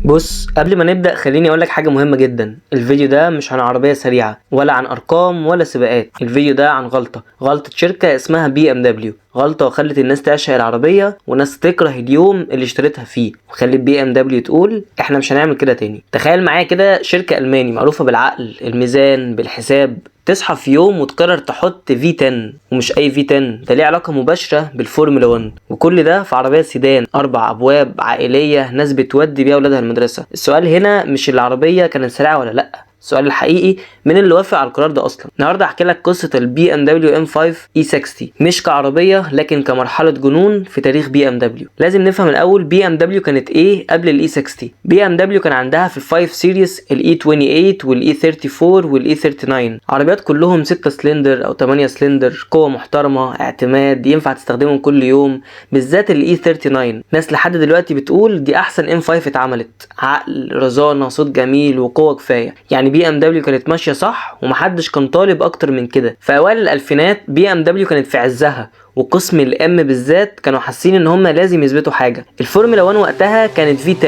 بص، قبل ما نبدأ خليني اقولك حاجة مهمة جدا. الفيديو ده مش عن عربية سريعة ولا عن ارقام ولا سباقات. الفيديو ده عن غلطة شركة اسمها BMW، غلطة خلت الناس تعشق العربية وناس تكره اليوم اللي اشتريتها فيه، وخلت BMW تقول احنا مش هنعمل كده تاني. تخيل معايا كده شركة ألماني معروفة بالعقل، الميزان، بالحساب، تصحى في يوم وتقرر تحط V10، ومش اي V10، ده ليه علاقة مباشرة بالفورمولا 1، وكل ده في عربية سيدان 4 ابواب عائلية ناس بتودي بيها اولادها المدرسة. السؤال هنا مش العربية كانت سريعة ولا لا، السؤال الحقيقي مين اللي وافق على القرار ده اصلا. النهارده هحكي لك قصة البي ام دبليو ام 5 اي 60، مش كعربيه لكن كمرحلة جنون في تاريخ BMW. لازم نفهم الاول BMW كانت ايه قبل ال E60. BMW كان عندها في ال 5 series ال E28 وال E34 وال E39، عربيات كلهم 6 سلندر او 8 سلندر، قوة محترمه، اعتماد، ينفع تستخدمهم كل يوم. بالذات ال E39 ناس لحد دلوقتي بتقول دي احسن M5 اتعملت، عقل، رزانه، صوت جميل، وقوه كفاية. يعني BMW كانت ماشية صح ومحدش كان طالب اكتر من كده. في اوائل الالفينات BMW كانت في عزها، وقسم ال M بالذات كانوا حاسين ان هم لازم يثبتوا حاجة. الفورمولا 1 وقتها كانت V10،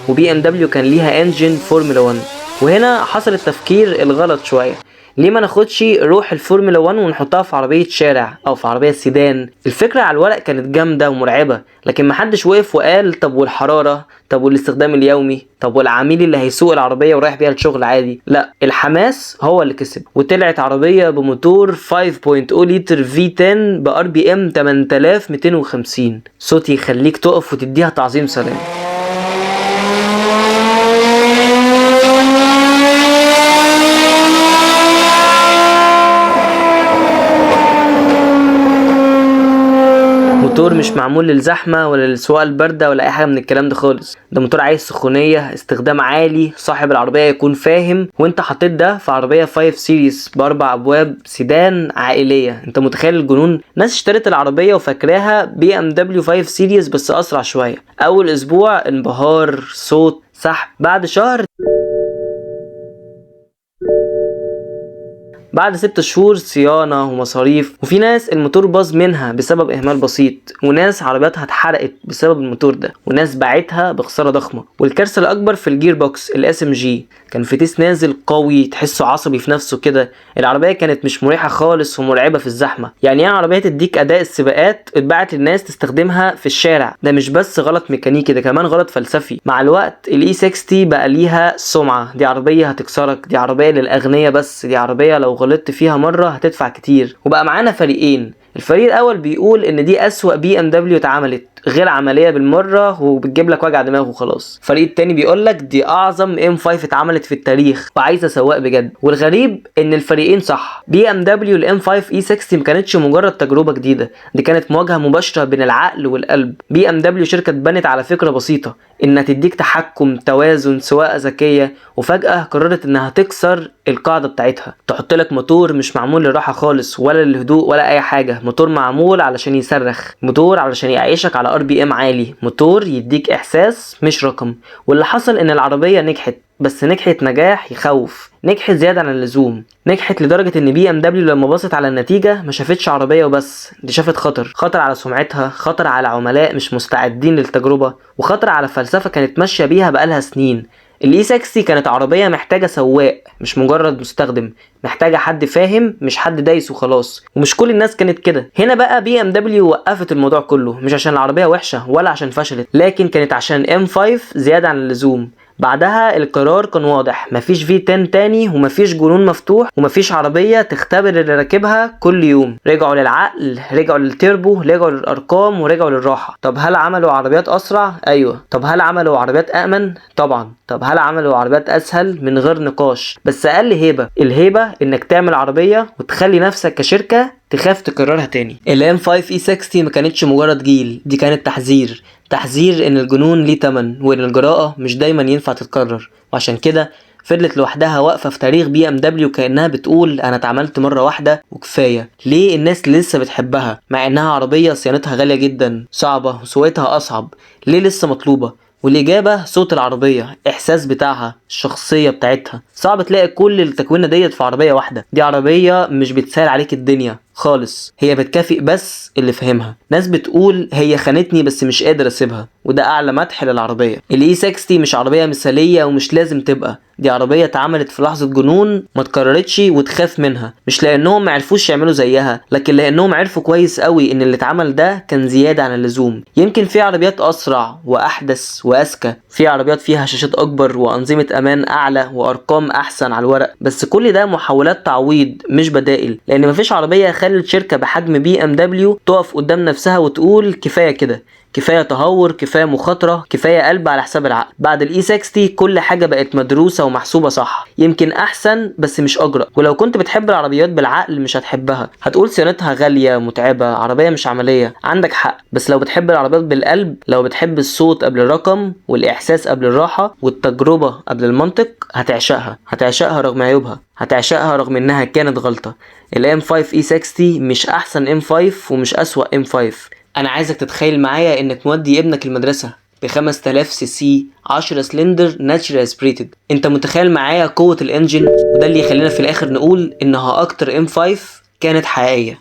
وبي ام دبليو كان ليها engine فورمولا 1، وهنا حصل التفكير الغلط شوية. ليه ما ناخدش روح الفورمولا 1 ونحطها في عربية شارع او في عربية سيدان؟ الفكرة على الورق كانت جامدة ومرعبه، لكن محدش وقف وقال طب والحرارة، طب والاستخدام اليومي، طب والعميل اللي هيسوق العربية ورايح بيها الشغل عادي. لا، الحماس هو اللي كسب، وطلعت عربية بموتور 5.0 لتر V10 ب RPM 8250، صوت يخليك تقف وتديها تعظيم سلام. موتور مش معمول للزحمة ولا للسواقة الباردة ولا أي حاجة من الكلام ده خالص، ده موتور عايز سخونية، استخدام عالي، صاحب العربية يكون فاهم. وانت حطيت ده في عربية 5 series ب4 أبواب سيدان عائلية، انت متخيل الجنون؟ ناس اشترت العربية وفاكراها BMW 5 series بس أسرع شوية. أول أسبوع انبهار، صوت، سحب. بعد شهر، بعد 6 شهور صيانة ومصاريف، وفي ناس الموتور باظ منها بسبب إهمال بسيط، وناس عربياتها اتحرقت بسبب الموتور ده، وناس باعتها بخسارة ضخمة. والكارثة الأكبر في ال gearbox ال SMG، كان فتيس نازل قوي تحسه عصبي في نفسه كده. العربية كانت مش مريحة خالص ومرعبة في الزحمة. يعني ايه عربية تديك أداء السباقات اتباعت للناس تستخدمها في الشارع؟ ده مش بس غلط ميكانيكي، ده كمان غلط فلسفي. مع الوقت ال E60 بقى ليها سمعة، دي عربية هتكسرك، دي عربية للأغنياء بس، دي عربية لو غلطت فيها مرة هتدفع كتير. وبقى معانا فريقين، الفريق الاول بيقول ان دي اسوأ BMW اتعملت، غير عملية بالمرة وبتجيب لك وجع دماغ وخلاص. الفريق التاني بيقول لك دي اعظم M5 اتعملت في التاريخ وعايزة سواق بجد. والغريب ان الفريقين صح. BMW ال M5 E60 ما كانتش مجرد تجربة جديدة، دي كانت مواجهة مباشرة بين العقل والقلب. BMW شركة اتبنت على فكرة بسيطة، انها تديك تحكم، توازن، سواقة ذكية، وفجأة قررت انها تكسر القاعدة بتاعتها، تحط لك موتور مش معمول للراحة خالص ولا للهدوء ولا اي حاجة، موتور معمول علشان يصرخ، موتور علشان يعيشك على RPM عالي، موتور يديك احساس مش رقم. واللي حصل ان العربية نجحت، بس نجحت نجاح يخوف، نجحت زيادة عن اللزوم، نجحت لدرجة ان BMW لما بصت على النتيجة ما شافتش عربية وبس، دي شافت خطر، خطر على سمعتها، خطر على عملاء مش مستعدين للتجربة، وخطر على فلسفة كانت ماشية بيها بقالها سنين. ال E60 كانت عربية محتاجة سواق مش مجرد مستخدم، محتاجة حد فاهم مش حد دايس وخلاص، ومش كل الناس كانت كده. هنا بقى BMW وقفت الموضوع كله، مش عشان العربية وحشة ولا عشان فشلت، لكن كانت عشان M5 زيادة عن اللزوم. بعدها القرار كان واضح، مفيش V10 تاني، ومفيش جنون مفتوح، ومفيش عربية تختبر اللي راكبها كل يوم. رجعوا للعقل، رجعوا للتربو، رجعوا للأرقام، ورجعوا للراحة. طب هل عملوا عربيات أسرع؟ أيوة. طب هل عملوا عربيات أأمن؟ طبعا. طب هل عملوا عربيات أسهل؟ من غير نقاش، بس أقل هيبة. الهيبة إنك تعمل عربية وتخلي نفسك كشركة تخاف تكررها تاني. ال M5 E60 ما كانتش مجرد جيل، دي كانت تحذير، تحذير ان الجنون ليه تمن، وان الجراءة مش دايما ينفع تتكرر. وعشان كده فضلت لوحدها واقفة في تاريخ BMW كأنها بتقول انا اتعملت مرة واحدة وكفاية. ليه الناس لسه بتحبها مع انها عربية صيانتها غالية جدا، صعبة، وسواقتها اصعب؟ ليه لسه مطلوبة؟ والاجابة صوت العربيه، احساس بتاعها، الشخصية بتاعتها. صعب تلاقي كل التكوينه ديت في عربية واحده. دي عربية مش بتسهل عليك الدنيا خالص، هي بتكافئ بس اللي فاهمها. ناس بتقول هي خانتني بس مش قادر اسيبها، وده اعلى مدح للعربيه. ال E60 مش عربية مثاليه ومش لازم تبقى، دي عربية اتعملت في لحظة جنون ما اتكررتش وتخاف منها، مش لانهم معرفوش يعملوا زيها، لكن لانهم عرفوا كويس قوي ان اللي اتعمل ده كان زيادة عن اللزوم. يمكن في عربيات اسرع واحدث واذكى، في عربيات فيها شاشات اكبر وانظمة امان اعلى وارقام احسن على الورق، بس كل ده محاولات تعويض مش بدائل، لان مفيش عربية خلت شركة بحجم BMW تقف قدام نفسها وتقول كفاية كده، كفاية تهور، كفاية مخاطره، كفاية قلب على حساب العقل. بعد ال E60 كل حاجة بقت مدروسة ومحسوبه صح، يمكن احسن بس مش اجرأ. ولو كنت بتحب العربيات بالعقل مش هتحبها، هتقول صيانتها غالية متعبه، عربية مش عمليه، عندك حق. بس لو بتحب العربيات بالقلب، لو بتحب الصوت قبل الرقم والاحساس قبل الراحة والتجربة قبل المنطق، هتعشقها، هتعشقها رغم عيوبها، هتعشقها رغم انها كانت غلطه. ال M5 E60 مش احسن M5 ومش اسوأ M5. انا عايزك تتخيل معايا انك مودي ابنك المدرسة ب 5000 cc 10 cylinder naturally aspirated. انت متخيل معايا قوة ال engine؟ وده اللي يخلينا في الاخر نقول انها اكتر M5 كانت حقيقية.